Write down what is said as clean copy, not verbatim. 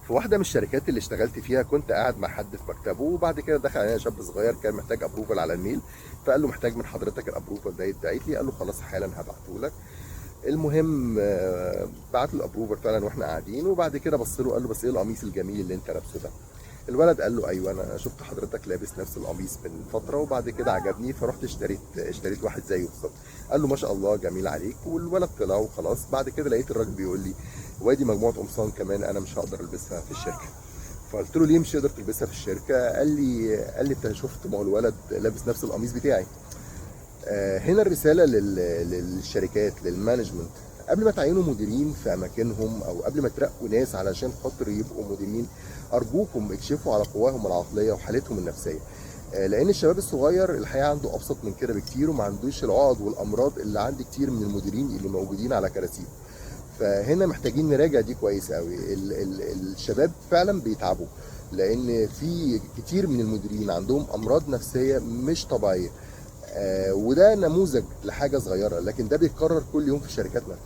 في واحدة من الشركات اللي اشتغلت فيها كنت قاعد مع حد في مكتبه، وبعد كده دخل علينا شاب صغير كان محتاج approval على ال mail. فقال له محتاج من حضرتك ال approval ده يتبعت لي. قال له خلاص حالا هبعته لك. المهم بعت له ال approval فعلا واحنا قاعدين، وبعد كده بص له قال له بس ايه القميص الجميل اللي انت لابسه ده؟ الولد قال له ايوه انا شفت حضرتك لابس نفس القميص من فتره، وبعد كده عجبني فرحت اشتريت واحد زيه بالظبط. قال له ما شاء الله جميل عليك. والولد طلع وخلاص. بعد كده لقيت الراجل بيقول لي وادي مجموعة قمصان كمان انا مش هقدر البسها في الشركه. فقلت له ليه مش هتقدر تلبسها في الشركه؟ قال لي انت شفت، ما هو الولد لابس نفس القميص بتاعي. هنا الرسالة للشركات، لل management، قبل ما تعينوا مديرين في اماكنهم او قبل ما ترقوا ناس علشان خاطر يبقوا مديرين، ارجوكم اكشفوا على قواهم العقلية وحالتهم النفسيه، لان الشباب الصغير الحقيقة عنده ابسط من كده بكتير، وما عندوش العقد والامراض اللي عند كتير من المديرين اللي موجودين على كراسيهم. فهنا محتاجين نراجع دي كويس قوي. ال الشباب فعلا بيتعبوا لان في كتير من المديرين عندهم امراض نفسية مش طبيعيه، وده نموذج لحاجة صغيره، لكن ده بيتكرر كل يوم في شركاتنا.